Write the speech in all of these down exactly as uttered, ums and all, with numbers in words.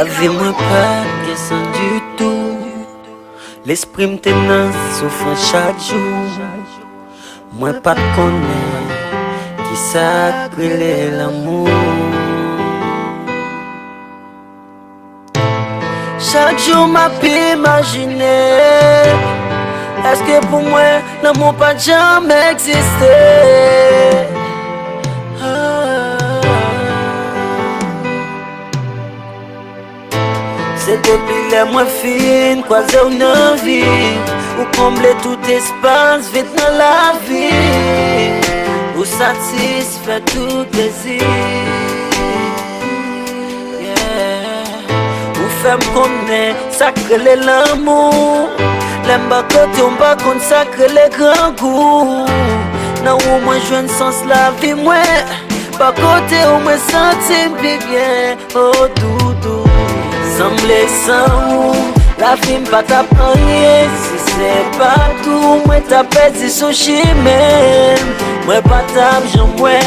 Lavi mwen pa t gen sans ditou. Lespri m te nan soufrans chak jou. Mwen pa t konnen kisa k rele lanmou. Chak jou m ap imajine, èske pou mwen lanmou pa t janm egziste? Ah. Se depi lè mwen fin kwaze w nan vi, ou konble tout espas vid nan lavi, ou satisfè tout dezi. Yeah. Ou fè m konnen sa k rele lanmou. Lè m bò kote w, m pa konn sa k rele grangou. Nan ou mwen jwenn sans lavi mwen. Bò kote w, mwen santi m pi byen. Oh doudou, sanble san ou, lavi m pa t ap anyen. Si se pa t ou, mwen t ap pèdi sou chimen m. Mwen pa t ap janm wè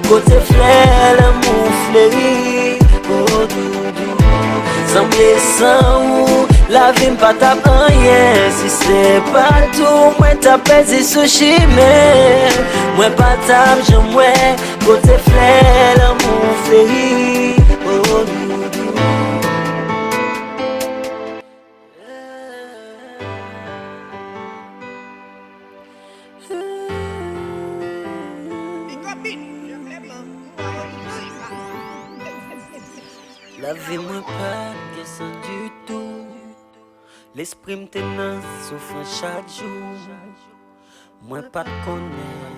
kote flè lanmou fleri. Oh doudou, sanble san ou, lavi m pa t ap anyen. Si se pa t ou, mwen t ap pèdi sou chimen m. Mwen pa t ap janm wè kote flè lanmou fleri. Oh doudou. Lavi mwen pa t gen sans ditou. Lespri m te nan soufrans chak jou. Mwen pa t konnen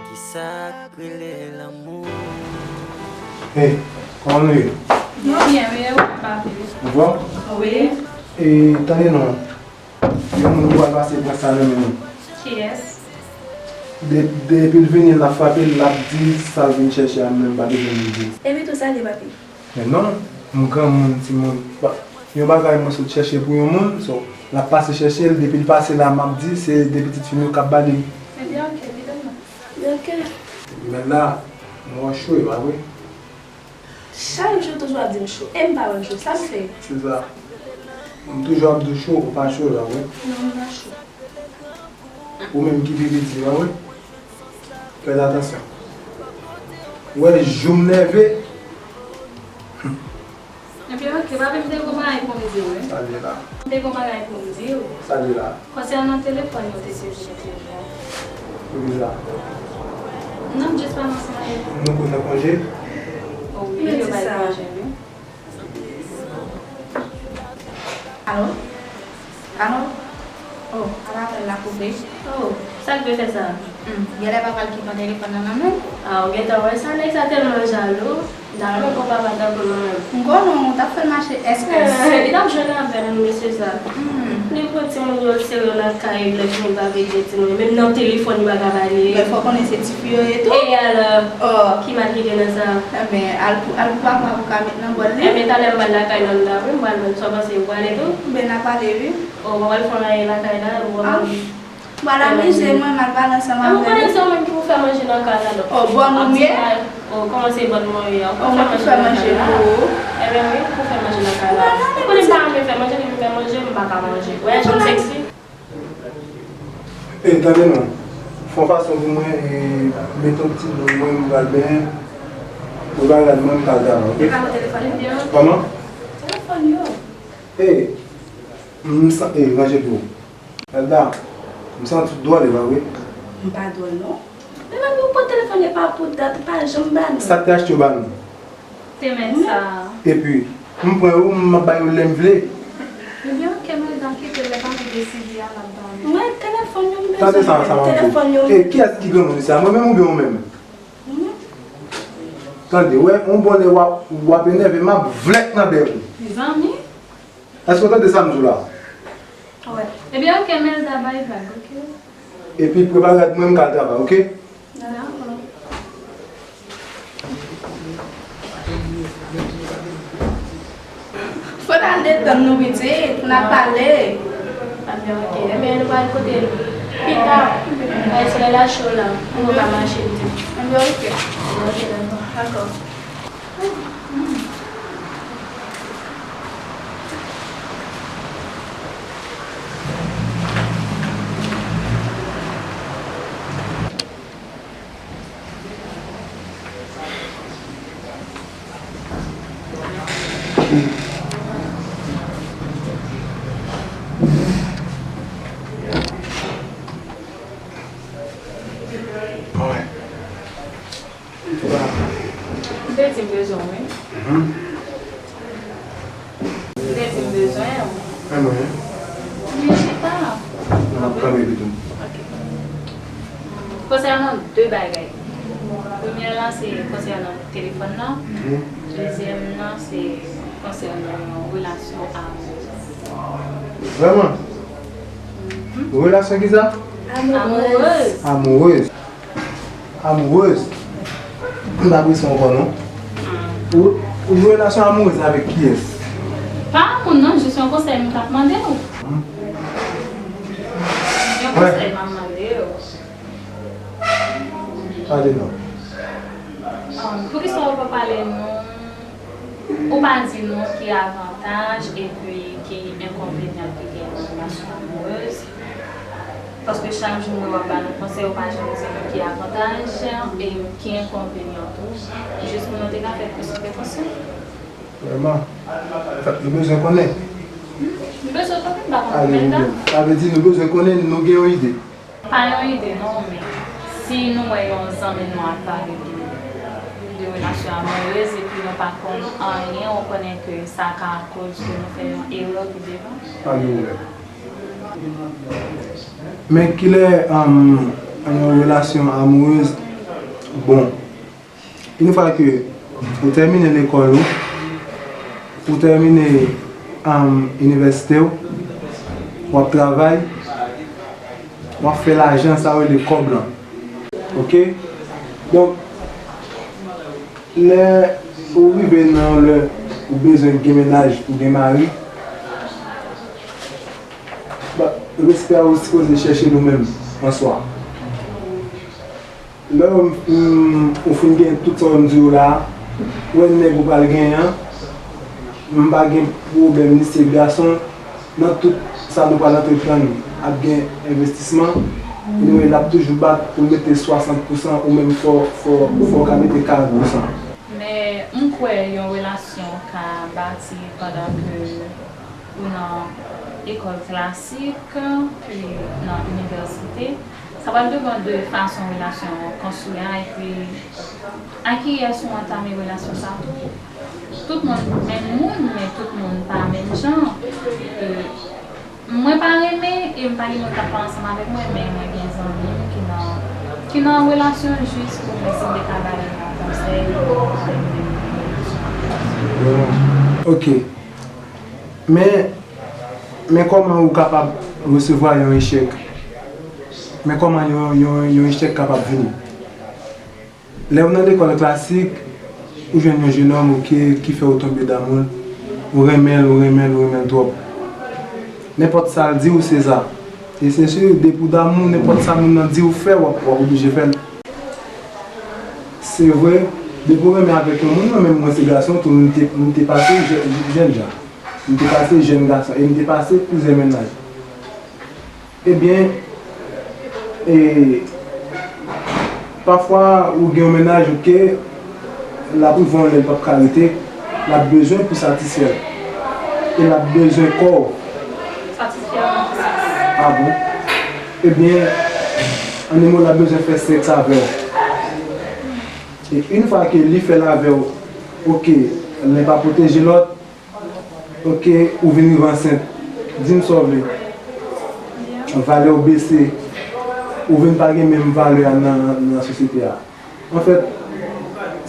kisa k rele lanmou. Hey, kòman nou ye? Nou byen, wi, e ou, papi? Anfòm? Wi. E, tande non. Yon moun ki pral pase pran sa nan men nou. Kiyès? De, depi l vini, l ap frape, l ap di sa l vin chèche a, m menm pa bezwen vin di. Epi tou sa li, papi? Men non, m granmoun, timoun. Ba, yon bagay mwen sot chèche pou yon moun, so, l ap pase chèche l, depi l pase la, m ap di, se de pitit fi m yo k ap ba li. Ebyen, oke, kite m nan. Oke. Epi mèt la, m wè w cho, e pa vre? Chak jou toujou ap di m cho, e m pa wè m cho, sa m fè? Se sa. M toujou ap di w cho, ou pa cho, e pa vre? Non, m pa cho. Ou menm ki pi piti, pa vre? Fè atansyon. Ou wè, jou m nève. Ebyen, oke, papi, m te gon bagay pou m di w, wi. Sa l ye la? M te gon bagay pou m di w. Sa l ye la? Konsènan telefòn yo te sezi lòt jou a. Poukisa? Non, m jis pa nan sa. Nou konn nan konje? O wi, yo bay konje, wi. Alo? Alo? Oh, ala apèl la koupe. Oh, sa k te fè sa? Hmm, genlè papa l ki pran telefòn nan nan men l. Ah, ou gentan wè sa, nèg sa tèlman jalou. M ta renmen gon papa tankou mwen menm. M konnen w t ap fè l mache espès. Li t ap jwenn avè m, mesye sa. Hmm. Li pran timoun yo, l sere yo nan kay, lè timoun pa vle gen timoun. Menm nan telefòn, li pa ka pale. Men fò w konnen se tifi yo ye tou. E alò, oh, ki mal ki gen nan sa? Enben, al pou, al pou papa pou ka met nan bòl li. Enben, talè m pral lakay nonm nan, wi, m pral wè l. Sa w panse, ou prale tou? Enben, n a pale, wi. Oh, w pral fè yon bagay lakay la, ou pral. M al amize mwen, m al pale ansanm avè l. Ou konnen se ou menm ki pou fè manje nan kay la, donk. Oh, bòn ou m ye? Oh, kòman se bòn mwen ye a? Ou pou fè manje nan kay la. Enben wi, ou pou fè manje nan kay la. Ou konnen m pa renmen fè manje, depi m fè manje, m pa ka manje. Ou wè jan m seksi? E, tande non. Fè yon fason pou mwen, e, mete yon ti dlo mwen, m pral benyen. Ou pral gade mwen, m pral travay, oke? Kòman? Telefòn yo. E, m sa, e, ranje pou ou. Elda, m santi w dwòl, e pa vre? M pa dwòl, non. Men papi, ou pran telefòn yo pa pou dat, ou pa janm ba nou. Sa k te achte yo ba nou? Te mèt sa. Epi, m pran yo, m ap ba yo lè m vle. Ebyen, oke, men dan kite lè papi deside a, n ap ba nou. Mwen, telefòn yo, m bezwen. Tande sa, sa, telefòn yo. E, kiyès ki granmoun sa? Mwen menm oubyen ou menm? Mwen menm. Tande, wè, yon bò lè w ap, w ap enève, m ap vlèk nan bèk ou. Mezanmi. Èske w tande sa m di w la? Wi. Ebyen, oke, Melda, bay vag, oke? Epi, prepare rad mwen, m ka al travay, oke? Dakò. Fò n al detann nou pitit, pou n ap pale. Ebyen, oke. Ebyen, nou pral kote l pita. Ay, solèy la cho la. Nou pa mache, m di. Ebyen, oke. Ebyen, oke, dakò. Dakò. M bezwen w, wi. Mhm. M te di m bezwen w. Anmwey. Vin chita. Non, m ap kanpe pito. Ok. Konsènan de bagay. Premye a se konsènan telefòn nan. Mhm. Dezyèm nan se konsènan yon relasyon amou. Vrèman? Mhm. Relasyon kisa? Amourez. Amourez. Amourez. M pa prese ankò non. Ou, ou jwe relasyon amourez avèk kiyès? Pa moun non, jis yon konsèy m t ap mande w. Hmm. Yon konsèy m ap mande w. Pale non. Um, poukisa w pa pale nou Ou pa di nou ki avantaj epi ki enkonvenyan ki gen nan relasyon amourez. Paske chak jou mwen w ap ba nou konsèy, ou pa janm di nou ki avantaj e ki enkonvenyan tou. Jis pou nou te ka fè plis prevansyon. Vrèman. Anfèt, nou bezwen konnen. Hmm? Nou bezwen konnen, m pa konn. Ale, nou menm. Sa vle di nou bezwen konnen, nou gen yon ide. Pa yon ide non, men si nou wè yon zanmi nou ap pale de, de relasyon amourez epi nou pa konn anyen, ou konnen ke sa ka koz ke nou fè yon erè pi devan. Pa gen pwoblèm. Men kilè, um, yon relasyon amourez bon? Yon fwa ke ou tèmine lekòl ou, ou tèmine, um, inivèsite w, w ap travay, w ap fè lajan, sa yo rele kòb lan. Oke? Donk, lè ou rive nan yon lè ou bezwen gen mennaj, ou gen mari, ba, respè a ou sipoze chèche l ou menm, an swa. Lè w, m, ou fin gen tout sa w m di w la, ou wè nèg ou pral genyen an, m pa gen pwoblèm, li se gason, nan tout sa nou pral antreprann ap gen envestisman, anyway, l ap toujou bat pou l mete swasant pousan ou menm fò, fò, fò w ka mete karant pousan. Men, m kwè yon relasyon ka bati pandan ke ou nan ekòl klasik, pi nan inivèsite. Sa pral depann de fason relasyon an konstwi a, epi a kiyès ou antame relasyon sa tou. Tout moun menm moun, men tout moun pa menm jan. E mwen pa renmen, e m pa gen moun k ap pale ansanm avèk mwen, men mwen gen zanmi m ki nan, ki nan relasyon jis pou mwen si m te ka ba yo yon konsèy, pou yo pa renmen relasyon. Ok. Men, men kòman ou kapab resevwa yon echèk? Men kòman yon, yon, yon echèk kapab vini? Lè ou nan lekòl klasik, ou jwenn yon jenòm, oke, ki fè ou tonbe damou l, ou renmen l, ou renmen l, ou renmen l twòp. Nenpòt sa l di w, se sa. E se si, depi w damou, nenpòt sa moun nan di w fè, w ap, w ap oblije fè l. Se vre, depi w renmen avèk yon moun, mwen menm mwen se gason tou, m te, m te pase jè-, jèn jan. M te pase jèn gason, e m te pase plizyè mennaj. Ebyen, e, pafwa ou gen yon mennaj, oke, l ap rive yon lè l p ap ka rete, l ap bezwen pou satisfè l. E l ap bezwen kò w. Satisfè w nan ki sans? Ah bon? Ebyen, an de mo, l ap bezwen fè sèks avè w. E yon fwa ke li fè l avè w, oke, len pa pwoteje lòt, oke, ou vin rive ansent. Di m sa w vle. Valè w bese. Ou vin pa gen menm valè a nan, nan sosyete a. Anfèt,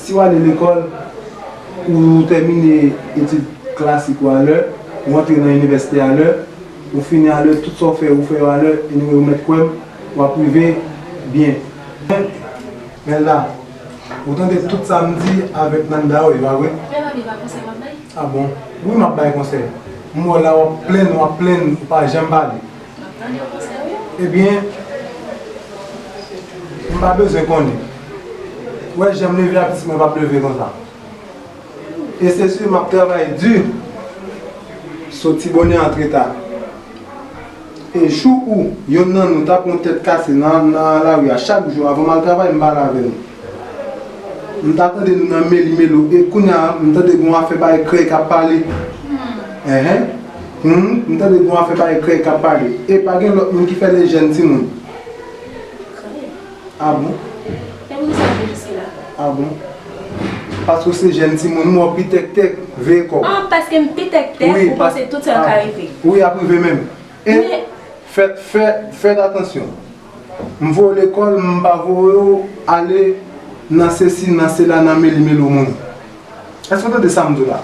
si w ale lekòl, ou tèmine etid klasik ou alè, ou antre nan inivèsite alè, ou fini alè, tout sa w fè, ou fè yo alè, anyway, ou mèt kwè m, w ap rive byen. Men la, ou tande tout sa m di avèk Nanda yo, e pa vre? Men papi, pa konsèy m ap bay. Ah bon? Wi, m ap bay konsèy. M wè w la, w ap plenn, w ap plenn, ou pa janm pale. M ap tande w konsèy, wi. Ebyen, m pa bezwen konnen. Ou wè jan m leve a, pitit mwen p ap leve konsa. E se si m ap travay di, soti bonè antre ta. E jou ou, yonn nan nou ta pran yon tèt kase nan, nan lari a chak jou, avan m al travay, m pale avè nou. M ta tande nou nan meli melo, e kounye a, m tande gon afè bay krèy k ap pale. Enhen. Hmm, m tande gon afè bay krèy k ap pale. E pa gen lòt moun ki fè lejèn timoun. Ah bon? E poukisa w vin jiske la? Ah bon? Paske w se jèn timoun, m wè w pi tèktèk, veye kò w. Ah, paske m pi tèktèk, ou panse tout sa ka rive. Wi, ap rive menm. E fè, fè, fè atansyon. M voye w lekòl, m pa voye w ale nan sesi, nan sela, nan meli meli w moun. Èske w tande sa m di w la?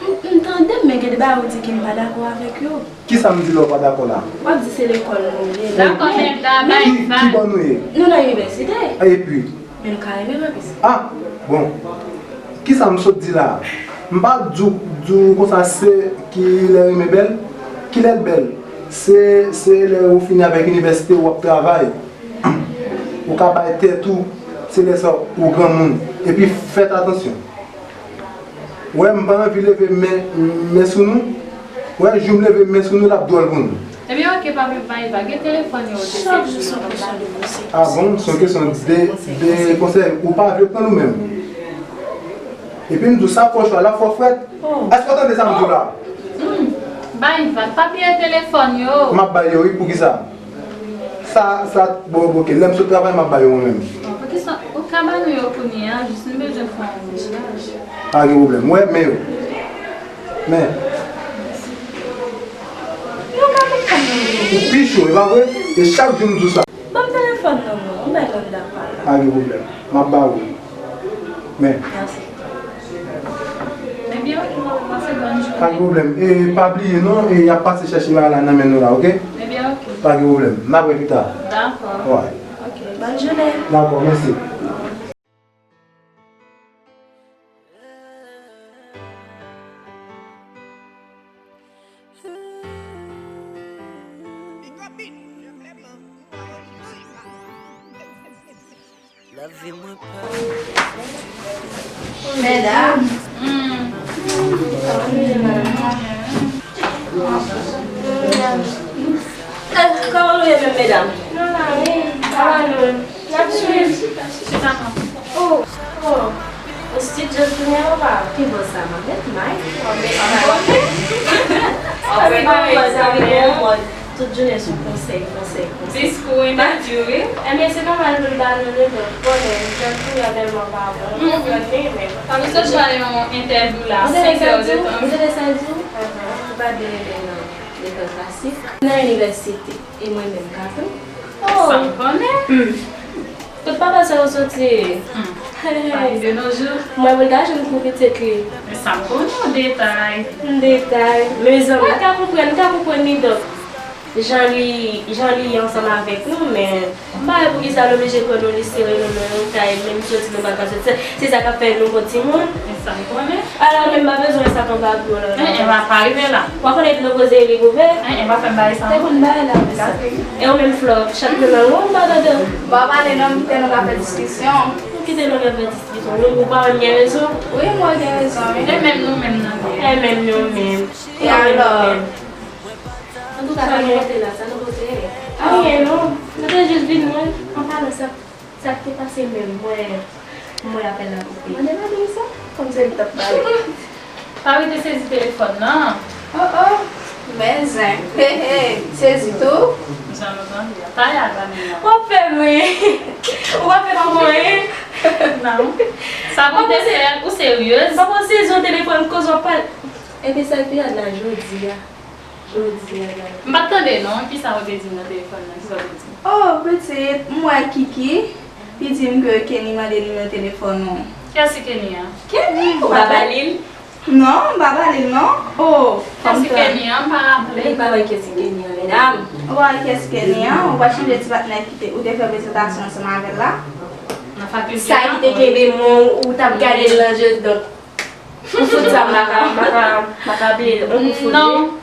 M, m tande, men gen de bagay ou di ke m pa dakò avèk yo. Kisa m di la w pa dakò la? W ap di se lekòl nou ye. Dakò, men da bay ki, ki bò nou ye? Nou nan inivèsite. Epi? Men nou ka renmen anplis. Ah, bon. Kisa m sot di la? M pa di w, di w konsa se ki lè renmen bèl? Ki lè l bèl? Se, se lè ou fini avèk inivèsite, w ap travay. Ou ka bay tèt ou, se lè sa ou granmoun. Epi fèt atansyon. Wè, m pa anvi leve men, men sou nou. Wè, jou m leve men sou nou, l ap dwòl pou nou. Ebyen, oke, papi, pa gen telefòn yo, te chak jou se yon kesyon de konsèy. Ah bon, se yon kesyon de, de konsèy. Ou pa vle pran nou menm. Epi m di w sa fò chwa la, fò frèt. Èske w tande sa m di w la? Hmm. Bay vag, papi, e telefòn yo. M ap bay yo, wi, poukisa? Sa, sa, bon, oke, lè m sot travay, m ap ba yo mwen menm. Bon, poukisa ou ka ba nou yo kounye a, jis nou bezwen fè yon vwayaj. Pa gen pwoblèm. Wè, men yo. Men. Yo ka met kòm nan men. Ou pi cho, e pa vre? E chak jou m di w sa. Ban m telefòn nan, non, m bay kandida pa la. Pa gen pwoblèm. M ap ba ou. Men. Mèsi. Ebyen, oke, pase bòn jounen. Pa gen pwoblèm. E pa bliye non, e y ap pase chèche bagay la nan men nou la, oke? Ebyen, oke. Pa gen pwoblèm. N ap wè pita. Dakò. Oke, bòn jounen. Dakò, mèsi. Lavi mwen pa. Medam. Hmm. Eh, kòman nou ye menm, medam? Nou la wi. Kòman nou? N ap swiv. Chita non. Oh, oh. Yon ti djòl tounen anba. Ki bò sa, Mavèt? May? Mavèt, May. Sa se pa yon mòd, sa se yon mòd. Tout jounen sou konsèy, konsèy, konsèy. Diskou entèvyou, wi. Ebyen, se nòmal pou l ba nou leson. Konnen, jan tou a tèlman pa bon. Ou konprann li, men. Sa nou sot jwenn yon entèvyou la, senk è de tan. Ou tande sa l di w? Ou pa dwe rete nan lekòl klasik. Nan inivèsite. E mwen menm, Katou? Oh! Sa m konnen. Hmm. Kot papa sa yo soti? Hmm. Hey. Sa rive de nos jours. Mwen, mwen ta jwenn kou pitit li. Men sa m konnen, yon detay. Yon detay. Mezanmi, m ka konprann, m ka konprann li, donk, jan li, jan li ye ansanm avèk nou, men m pa wè poukisa l oblije pran nou, li sere nou nan yon kay, menm soti nou pa ka soti. Se sa k ap fè nou bon timoun. Men sa m konnen. Alò, men m pa bezwen sa konn pa pou yo la. Eh, eh, pa, pa rive la. Ou pa konn epi nou poze li ouvè? Eh, eh, pa fè m bagay sa. Te konn bagay la, men sa. Gade. E ou menm, Flò, chat nan lang ou, m pa tande w. Bon, pa pale non, m kite nou ka fè diskisyon. M kite nou ka fè diskisyon. Ou, ou pa wè m gen rezon? Wi, m wè w gen rezon, wi. E menm nou menm nan gen. E menm nou menm. E alò? Antouka, sa nou pote la, sa nou pote? Anyen non. Nou te jis vin wè, an palan sa. Sa k te pase menm? Mwen, mwen apèl la koupe. Mande madanm sa, kòmsi li t ap pale. Pa rete sezi telefòn nan. Oh, oh, men zen. He, he, sezi tou. Jan nou tande a. Taya la menm nan. W ap fè m ri. Ou pa fè m ri. Non. Sa pou te fè, ou seryez? Papa, w sezi yon telefòn, koz w ap pale. Epi sa k pi rèd la, jodi a. Jodi a, gade. M pa t tande non, kisa ou te di m nan telefòn nan, kisa ou te di m? Oh, pitit, m wè Kiki, li di m ke Kenny mande nimewo telefòn ou. Kiyès ki Kenny an? Kenny, ou pa ba li l? Non, m pa ba li l non. Oh, kiyès ki Kenny an? M pa raple. Li pa wè kiyès ki Kenny an, medam. Ou pa wè kiyès ki Kenny an? Ou pa sonje ti patnè ki te, ou te fè prezantasyon ansanm avè l la? Nan fakilte a? Sa ki te kenbe men w, ou t ap gade l nan je, donk. Ou fout sa, m pa ka, m pa ka, m pa ka bliye l. On kou fout, wi. Non.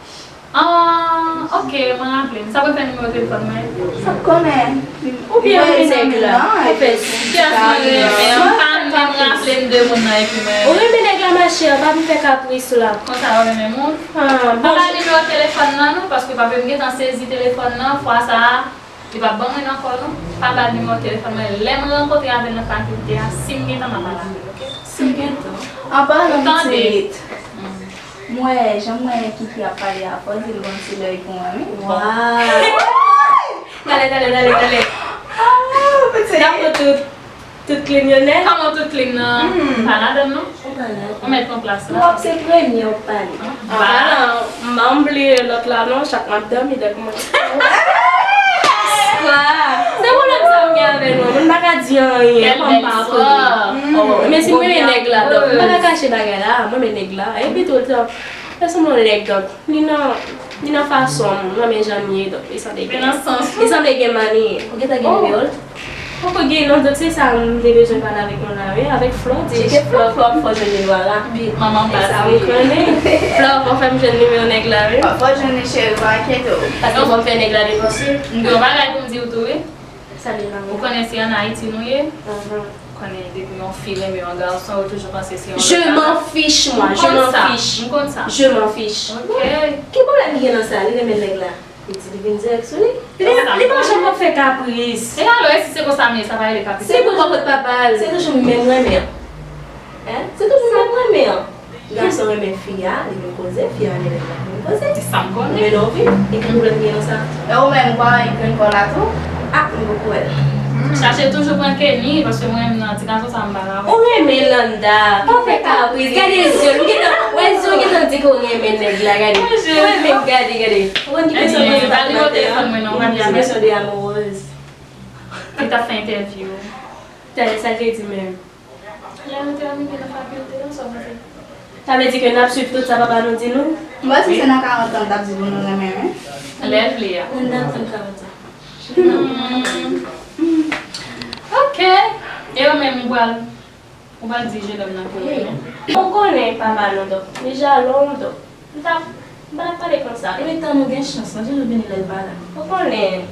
Ah, ok, mwen raple m. Sa pou fè nimewo telefòn mwen? Sa konnen. Ou byen renmen nan men nan, ou fè si. Kiyès mwen renmen an? M pa menm raple m de moun nan epi mwen renmen. Ou renmen nèg la, machè, pa vin fè kapris la. Konsa ou renmen moun? Ah, bon. Pa bay nimewo telefòn nan non, paske papi m gentan sezi telefòn nan, fwa sa a. Li p ap ban mwen ankò non. Pa ba l nimewo telefòn mwen. Lè m rankontre avè l nan fakilte a, si m gen tan, m a pale avè l, ok? Si w gen tan. An palan pitit, m wè jan m wè Kiki ap pale a, fò w di l bon ti lèy pou mwen, wi. Waw! Talè, talè, talè, talè. Ah, pitit. N ap pran tout. Tout clean yo nèt. Kòman tout clean nan? Pa ladann non. Ou pa ladann. Ou mèt nan plas la. W ap se premye w ap pale. An palan, m pa ann bliye lòt la non, chak m ap dòmi, dòk mwen. Kwa? Se pwoblèm sa m gen avè nou. Moun pa ka di anyen, kòm m pa konnen. Men si m renmen nèg la, dòk, m pa ka kache bagay la, mwen renmen nèg la. Epi tou, dòk, fè sanblan nèg, dòk, li nan, li nan fason m, nan men jan m ye, dòk, li sanble gen, li sanble gen mani. Ou gentan gen nimewo l? Poko gen non, dòk se sa m te bezwen pale avèk nou la, wi, avèk Flò, di Flò, Flò, fò jwenn nimewo a rapid. Manman m pa sa m konnen. Flò, fò fè m jwenn nimewo nèg la, wi. Fò jwenn li, cheri, pa enkyete w. Paske fò m fè nèg la depanse. M gen yon bagay pou m di w tou, wi. Sa li la, wi. Ou konnen se ann Ayiti nou ye? Ou konnen depi yon fi renmen yon gason, ou toujou panse se yon lòt gason. Je m'en fiche, moi, je m'en fiche. M konn sa. Je m'en fiche. Ok. Ki pwoblèm ki gen nan sa? Li renmen nèg la. Li di li vin dirèk sou li. Li, li pa janm ap fè kapris. E alò, e si se konsa m ye, sa pa rele kapris. Se pou bò kot papa l. Se toujou menm renmen an. Hein? Se toujou menm renmen an. Gason renmen fi a, li vin koze, fi a renmen nèg la, li vin koze. Di sa m konnen. Men non, wi. E ki pwoblèm ki gen nan sa? E ou menm, ou pa renmen grenn kò la tou? Ah, m poko wè l. Chache toujou pran Kenny, paske mwen menm nan ti gason sa m pa ka wè. Ou renmen Landa. Pa fè kapris. Gade zye l. M gentan wè zye w gentan di ke w renmen nèg la, gade. Ou renmen, gade, gade. Ou konn ki kesyon poze pa nan tè a? Ou konn ki kesyon de amoureuse. Li t ap fè entèvyou. Tè, sa l te di menm? Lè nou te rive nan fakilte a, sa w panse? Sa vle di ke n ap swiv tout sa papa nou di nou? M panse se nan karant an l t ap di pou nou renmen, wi. Lè l vle a. Ann atann karant an. Hmm. Ok. E ou menm, ou pral, ou pral di jenòm nan ke w renmen? Ou konnen papa nou, dòk, li jalou, dòk. M t ap, m pa t ap pale konsa. Epi tan nou gen chans, nou toujou vini lè l pa la. Ou konnen,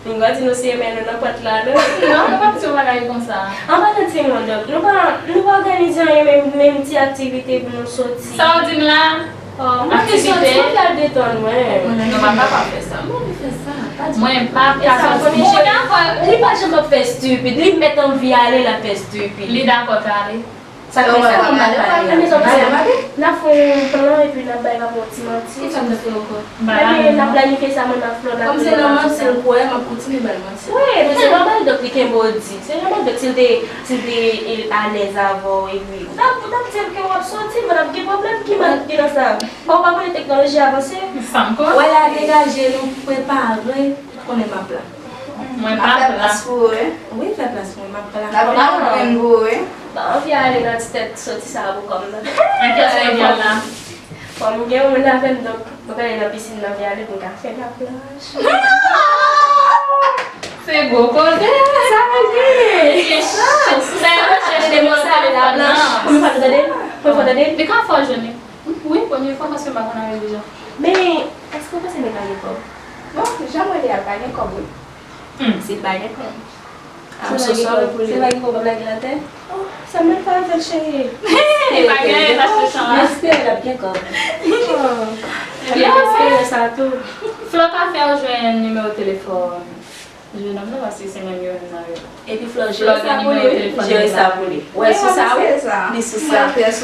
nou pa di nou se men nou nan pòt la, non. Non, nou p ap di yon bagay konsa. An palan timoun, dòk, nou pa, nou pa òganize anyen, menm, menm ti aktivite pou nou soti. Sa w di m la? Oh, mwen te soti, mwen te al detann mwen. Nou pa kapab fè sa. Mwen vle fè sa. Pa di mwen pa ka soti. Bon, dakò. Li pa janm ap fè stupid. Li mèt anvi ale, l ap fè stupid. Li dakò t ale. Sa k fè sa? N ap fè yon plan epi n ap bay papa yon ti manti. Kisa m te fè ankò? Ebyen, n ap planifye sa, mwen ak Flò, n ap... Kòm se nan manti l kwè, m ap kontinye ba l manti. Wi, men se nòmal, dòk, li kenbe w di. Se nòmal, dòk, si l te, si l te alèz avè w, epi ou t ap, ou t ap di l ke w ap soti, men n ap gen pwoblèm ki mal ki nan sa. Bon, ou pa konnen teknoloji avanse? Sa m konnen. Wè la, degaje nou, prepare. Konnen m ap la. Mwen pa plas pou ou, wi. Wi, fè plas pou mwen, m ap la. N ap vin pou ou, wi. M pa anvi ale nan ti tèt soti sa a pou kò m nan. Nan kiyès mwen pral la? Fò m gen yon moun avè m, donk, mwen prale nan pisin nan, anvi ale pou m ka fè laplaj. Se gwo koze. Sa vle di. Sa yon rechèch de mo sa, laplaj. Pou m fè tande? Pou m fè tande? Li ka fè w jwenn li. Wi, premye fwa, paske m pa konn avè l deja. Men, èske w panse nèg la gen kòb? Bon, jan mwen li a, l pa gen kòb, wi. Hmm. Si l pa gen kòb, I'm so sorry pou li. Se pa gen kòb ap lage atè? Oh, sa m menm pa avè l, cheri. Li pa gen anyen, l achte chan la. M espere l ap gen kòb. Oh, m espere sa tou. Flò ka fè w jwenn nimewo telefòn jenòm nan, paske se menm yo menm nan yo. Epi Flò jere sa pou li, jere sa pou li. Wè sou sa, wi. Li sou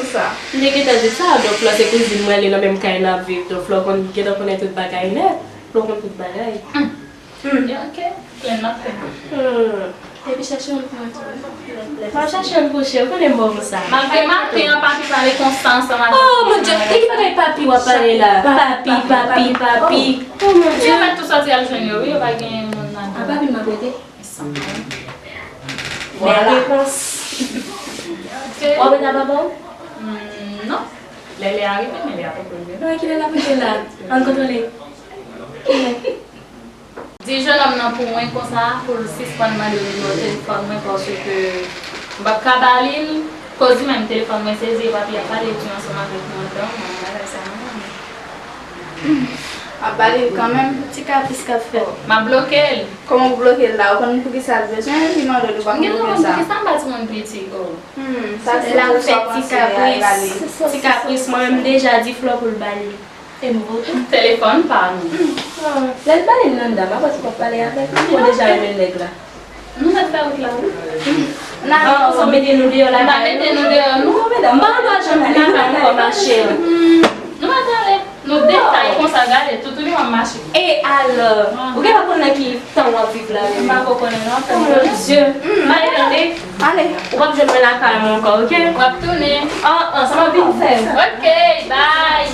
sa. M te gentan di sa, donk Flò se kouzin mwen, li nan menm kay n ap viv. Donk Flò konn, gentan konnen tout bagay nèt. Flò konn tout bagay. Hmm. Ok. Plenn m ap plenn. Hmm. Epi chèche yon pou mwen tou. M ap chache yon pou chè, ou konnen m bon pou sa. Malgre maten an, papi pale konsa ansanm avèk... Oh, mon Dieu, de ki bagay papi w ap pale la? Papi, papi, papi. Oh, mon Dieu. Yo mèt tou sòti al jwenn yo, wi, yo pa gen moun nan. A papi m ap rete. Bèl repons. W ap rete a papa w? Hmm, non. Lè lè a rive, men lè a poko rive. Non, kilè l ap rive la? Ann kontwole. Kilè? Di jenòm nan pou mwen konsa, pou l sispann mande w nimewo telefòn mwen, paske m p ap ka ba li l. Koz li menm telefòn mwen sezi, epi papi ap pale di ansanm avèk mwen, antan, mwen, bagay sa, non. M ap ba li l kanmenm. Ti kapris k ap fèt. M ap bloke l. Kòman w bloke l la? Ou konn poukisa l bezwen li mande w, li pa konn poukisa? M gen dwa konn poukisa m ba timoun piti, oh. Hmm, sa se l ap fè ti kapris. Ti kapris, mwen menm m deja di Flò pou l ba li. E m vote. Telefòn pa nou. Hmm. Lè l ba li l nan dam, apre sa w p ap pale avè l. Ou deja renmen nèg la. Nou mèt fè wout la, wi. N a... An, ou mete nou deyò lakay nou. M pa mete nou deyò, non. M pa gen dwa janm di nou pa gen kòb, ma chérie. Hmm. Nou mèt ale. Tout detay konsa, gade, tout li w ap mache. E alò, ou gentan konn nan ki tan w ap viv la menm? M pa ko konnen non, tann. Oh mon Dieu. M ale tande. Ale. Ou p ap jwenn mwen lakay mwen ankò, oke? W ap tounen. An, an, sa m ap vin fè. Oke, bye.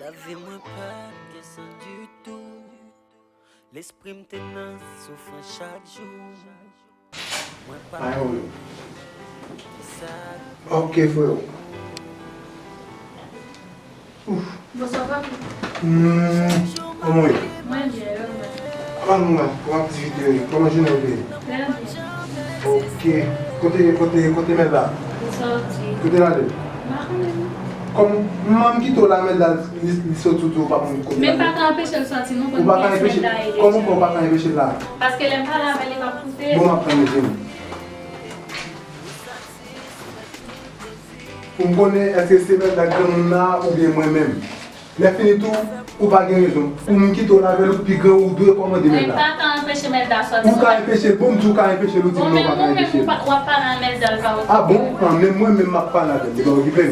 Lavi mwen pa t gen sans ditou. Lespri m te nan soufrans chak jou. Mwen pa Ayo. Ki sa Ok, freo. Ouf. Bonswa, papi. Hmm, kòman w ye? Mwen byen, e ou menm? Kòman w ap di videyo yo? Kòman jounen w te ye? Trè byen. Ok. Kote, kote, kote Mèda? Li sòti. Kote l ale? M pa konnen non. Kòm manman m kite w la, Mèda, li, li sòti, ou di w pa konn kote l ale. Men m pa ka anpeche l sòti non, pou m konnen kiyès Mèda ye deja. Kòman w fè w pa ka anpeche l la? Paske lè m pale avè l, li p ap koute. Bon, m ap tann, mezanmi. Pou m konnen èske se Mèda granmoun nan oubyen mwen menm. Lè fini tou, ou pa gen rezon. Pou m kite w la avè l, ou pi gran, ou dwe kòmande Mèda. Mwen pa ka anpeche Mèda sòti. Ou ka anpeche l, bon, m di w ka anpeche l, ou di m non, ou pa ka anpeche l. Ou menm, ou menm, ou pa, w ap pale a Mèda, l pa okipe w. Ah bon? Ah, menm mwen menm m ap pale avè l, li pa okipe m.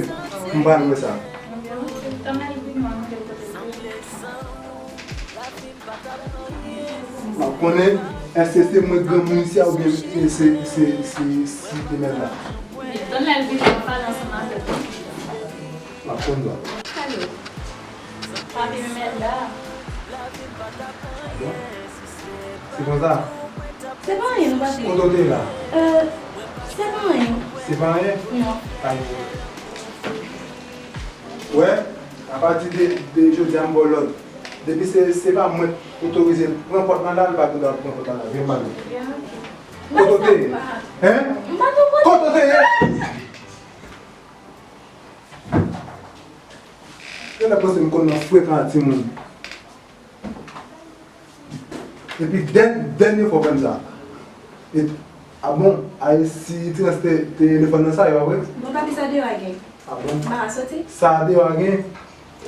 M pral wè sa. Ebyen, oke. Tann al vini, mwen montre l kote l ye. M ap konnen, èske se mwen granmoun isi a oubyen se, se, se, se, se Mèda? Tann lè l vini, w ap pale ansanm avè l. M ap konn sa. Alo. Papi, men Mèda. Bon. Se konsa? Se pa anyen non, papi. Kote w te ye la? Euh, se pa anyen. Se pa anyen? Non. Alo. Wè, apati de, de jodi a, m ba w lòd. Depi se, se pa mwen k otorize l pran pòt la, li pa gen dwa pran pòt la. Vin ba nou. Kote w te ye? Hein? Kote w te ye? Genlè panse m konn nan frekan ak timoun. Epi dèn-, dènye fwa w fè m sa. E, a bon, a e si Tirans te, te telefòn nan sa, e pa vre? Bon, papi, sa deyò a gen? A bon? M pa ka soti? Sa deyò a gen?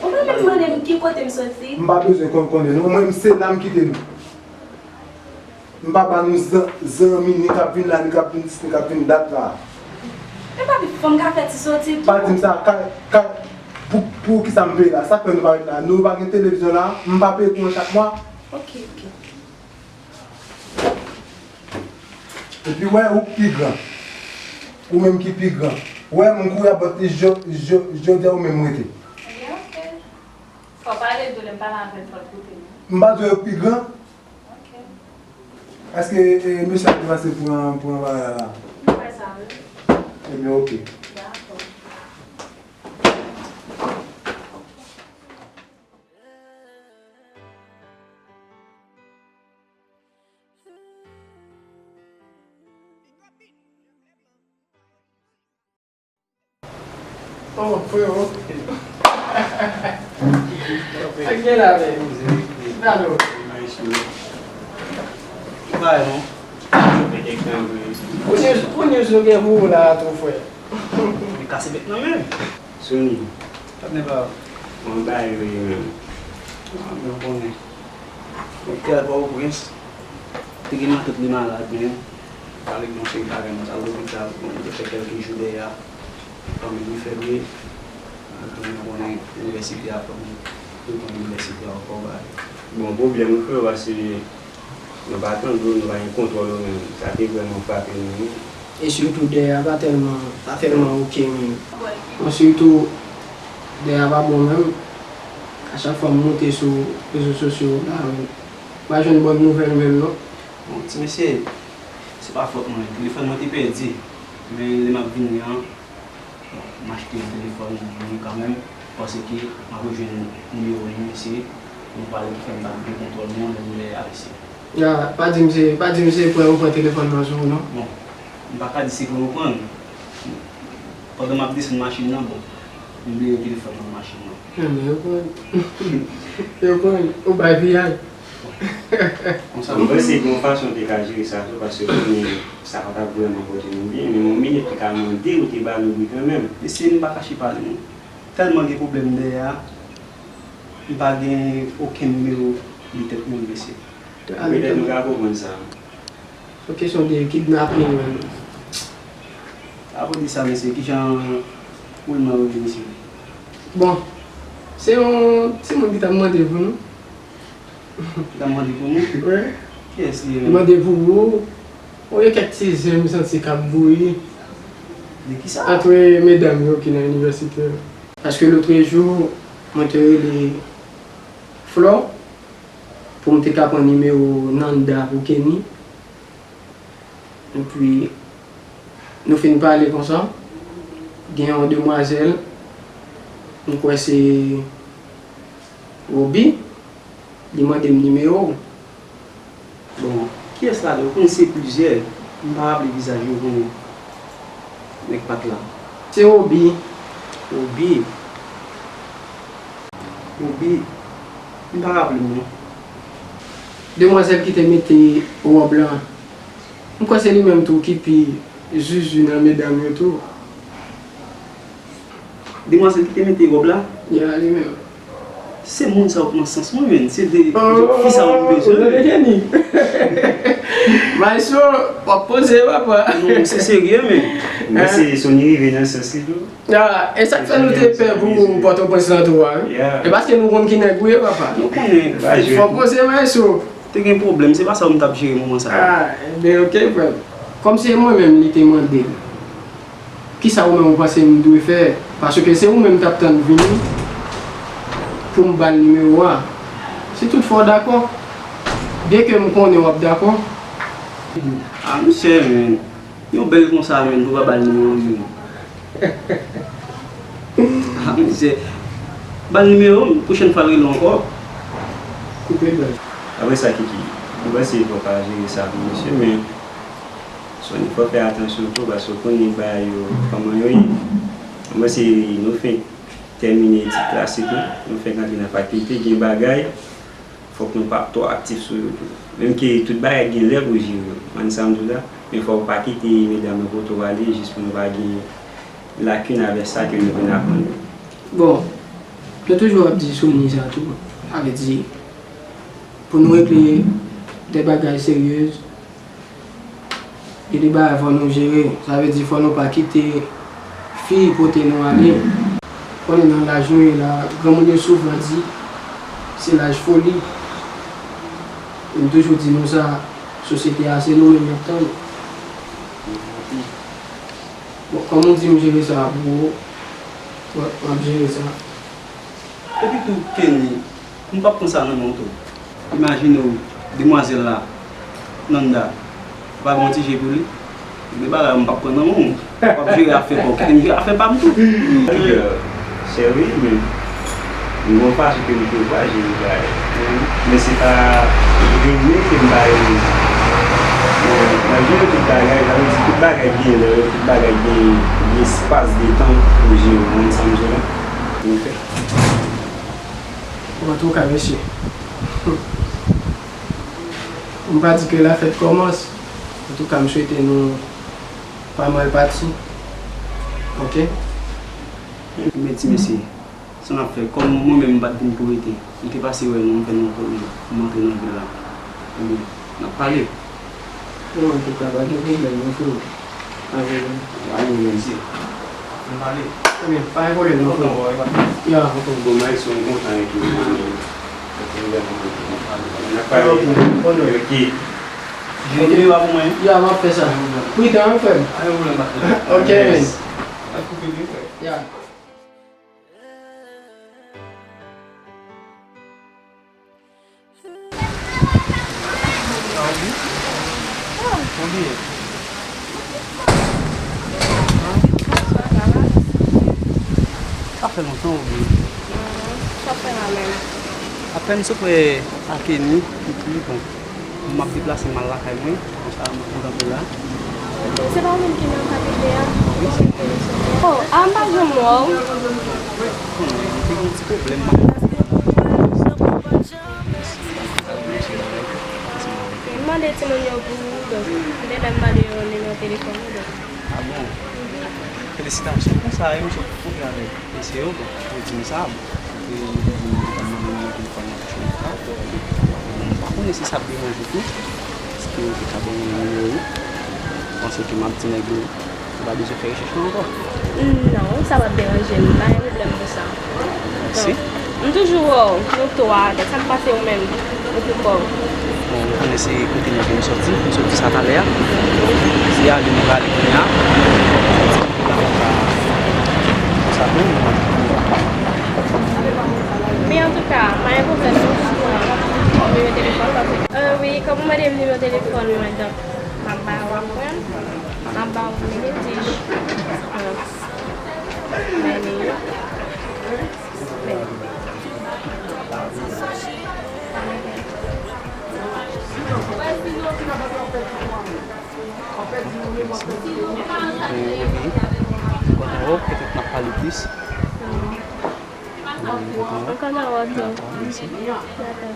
Ou pa menm mande m ki kote m soti? M pa bezwen konn, konnen non. Mwen, m se la m kite nou. M pa ba nou zan-, zanmi, ni k ap vin la, ni k ap vin dis, ni k ap vin dat la. Men papi, fò m ka fè ti soti tou. Pa di m sa, ka, ka, pou, pou ki sa m peye la? Sa k fè nou pa ret la? Nou pa gen televizyon la, m pa peye kouran chak mwa. Ok, ok. Epi wè, ou k pi gran. Ou menm ki pi gran. Wè, m kouri a bòt li, jò-, jò-, jodi a ou menm rete. Ebyen, ok. Fò w pale dou, lè m pale avè l, fò l koute m. M pa di w yo pi gran? Ok. Èske, e, mesye ap pase pran, pran bagay la? M kwè sa, wi. Ebyen, ok. Dakò. Oh, freo. Sa k gen la menm? Dalo. Ou pa wè non? Ou news, ou news nou gen pou ou la tou, frè. Men kase bèk nan men. Sony. Patnè pa. Mwen bay yo ye menm. Ah, men w konnen. Mwen tèl Pòtoprens. Te gen matant li malad, men pale gen yon seri bagay nan sa lopital, bon, li te fè kèlke jou dèyè a. Fanmi li fè vre. Mwen konnen inivèsite a, fanmi li konnen inivèsite a ankò, bagay. Bon, pwoblèm wi, frè, paske nou pa tande w, nou pa gen kontwòl ou menm. Sa te vrèman frape nou, wi. E sitou dèyè a pa tèlman, pa tèlman oke menm. Bon, sitou dèyè a pa bon menm. A chak fwa m moute sou rezo sosyo la menm, m pa jwenn bòn nouvèl menm non. Bon, ti mesye, se pa fòt mwen. Telefòn mwen te pèdi. Men lè m ap vini an, bon, m achte yon telefòn pou nou kanmenm. M panse ke m ap rejwenn nimewo nou, mesye, pou nou pale, pou fè m pa gen kontwòl nou lè nou lè a mesye. Ya, pa di m se, pa di m se pran ou pran telefòn nan sou ou non. Bon, m pa ka di se pran ou pran l. Pandan m ap desann machin nan, bon, m bliye telefòn nan machin nan. Enben, yo pran l. Yo pran l. Ou bay piyay. Konsa, m panse gen yon fason w te ka jere sa tou, paske kounye a, sa pa t ap vrèman pote nou byen, men yon minit li ka mande ou te ba nou li kanmenm. Mesye, m pa kache pale nou. Tèlman gen pwoblèm dèyè a. M pa gen okenn nimewo li tèt mwen, mesye. Petèt nou ka konprann sa. Se kesyon de kidnaping menm. Akoz de sa, mesye, kijan Wilma rele, mesye? Bon, se yon timoun ki t ap mande pou nou. Ki t ap mande pou nou? Wi. Kiyès li ye menm? Li mande pou ou. Ou gen kèk ti zen m santi k ap bouyi. De kisa? Antre medam yo ki nan inivèsite yo. Paske lotrejou, mwen te rele Flò pou m te ka pran nimewo Nanda pou Kenny. Epi, nou fin pale konsa. Gen yon demwazèl, m kwè se Robi, li mande m nimewo w. Bon, kiyès ladan yo? Ou konn se plizyè, m pa raple vizaj yo, konnen nèg pa t la. Se Robi. Robi. Robi, m pa raple m non. Demwazèl ki te mete wòb lan. M kwè se li menm tou ki pi zuzu nan medam yo tou. Demwazèl ki te mete wòb la? Ya, li menm. Se moun sa yo pran sans mwen, menn. Se de fi sa yo m bezwen. Ou tande Kenny? Maestro, w ap poze, papa. Non, se serye, menn. Men se Sony rive nan sans li tou. Ah, e sa k fè nou te pè pou Pòtoprens lan tou a, wi. Yeah. E paske nou konn ki nèg ou ye, papa. Nou konnen. Fò poze, maestro. Te gen pwoblèm, se pa sa m t ap jere moman sa a. Ah, ebyen, ok, frè m. Kòm se mwen menm li te mande l, kisa ou menm ou panse m dwe fè? Paske se ou menm k ap tann vini pou m ba l nimewo a. Si toutfwa w dakò, byenke m konnen w ap dakò. Ah, mesye, men, yon bèl konsa, men, pou pa ba l nimewo l, men. Ah, mesye, ba l nimewo m, pwochèn fwa l rele w ankò. Koupe bèl. Apre sa, Kiki, m panse fò w ka jere sa pou misye, men Sony, fò w fè atansyon tou, paske w konnen bagay yo, kòman yo ye. M panse nou fenk tèmine etid klasik nou, nou fenk antre nan fakilte, gen bagay, fòk nou pa twò aktif sou yo tou. Menm ke tout bagay gen lè pou jere yo, konprann sa m di w la, men fò w pa kite medam yo pote w ale jis pou nou pa gen lakin avèk sa ke nou vin aprann yo. Bon, nou toujou ap di Sony sa tou, sa vle di, pou nou regle de bagay serye, gen de bagay fò nou jere, sa vle di fò nou pa kite fi pote nou ale. Konnen nan laj nou ye la, granmoun yo souvan di, se laj foli. E m toujou di nou sa, sosyete a, se nou menm y ap tann. Bon, kòm ou di m jere sa pou ou, bon, m ap jere sa. Epi tou, Kenny, m p ap pran sa nan men w tou. Imajine w, demwazèl la, Nanda, ou pa gen yon ti je pou li? Gen bagay m p ap pran nan men w. W ap jere afè pa w, kite m jere afè pa m tou. Cheri, men m gen yon fason ke m te vwa jere bagay. Men se pa renmen ke m pa renmen. Bon, nan jere tout bagay, sa vle di tout bagay gen lè, tout bagay gen, gen espas de tan pou jere, ou konprann sa m di w la? Ok. Bon, antouka, mesye, m pa di ke la fèt kòmanse. Antouka, m swete nou pa mal pati. Ok? Men ti mesye, sa n ap fè, kòm mwen menm m pa t vin pou rete, m te pase wè nou, m fè nou konnen m antre nan vil la. Ebyen, n ap pale. Non, antouka, pa gen pwoblèm non, freo. Pa gen pwoblèm. Pa gen pwoblèm, mesye. Ann pale. Ebyen, pa gen pwoblèm non, freo. Ya, ok. Bon, Maestro, m kontan epi m, n ap pale. Ok, bon. Ok. Jere yo a pou mwen. Ya, m ap fè sa. Pridan, wi, frè m. Pa gen pwoblèm, pa gen pwoblèm. Ok, men. Al koupe li, frè. Ya. Sa fè lontan ou bliye. Sa fè la menm. Apèn sou prè a Kenny, epi bon. M ap deplase m al lakay mwen, konsa m ap kontanple la. Se pa ou menm ki nan fakilte a? Wi, se mwen. Oh, a, m pa janm wè w. Konnen, m te gen yon ti pwoblèm, m ap... M mande timoun yo pou ou, donk, m te lè m mande yo nimewo telefòn ou, donk. Ah bon? Felisitasyon pou sa, e misye pou kote avèk mesye yo, bon, yo di m sa, bon. Epi, yo di m, yo di m, M pa konnen si sa ap deranje w tou, èske ou te ka ban mwen nimewo w? Ou panse ke m ap di nèg yo, ou pa bezwen fè rechèch lan ankò? Non, sa p ap deranje m, pa gen pwoblèm pou sa. Mèsi. M toujou wè w, nou twa, sa k pase ou menm, ou pou kò w? Bon, ou konnen se kote nèg yo m sòti, m sòti sa talè a. Se ale m prale kounye a. Sa tou. Men antouka, pa gen pwoblèm non, si w pran nimewo telefòn, paske, euh, wi, kòm ou mande m nimewo telefòn mwen, donk, m ap ba ou apre, m ap ba ou mennaj. Mennaj. Mwen kontan wè w, petèt n ap pale plis. Mwen kontan wè w tou. Dakò, mèsi. Dakò.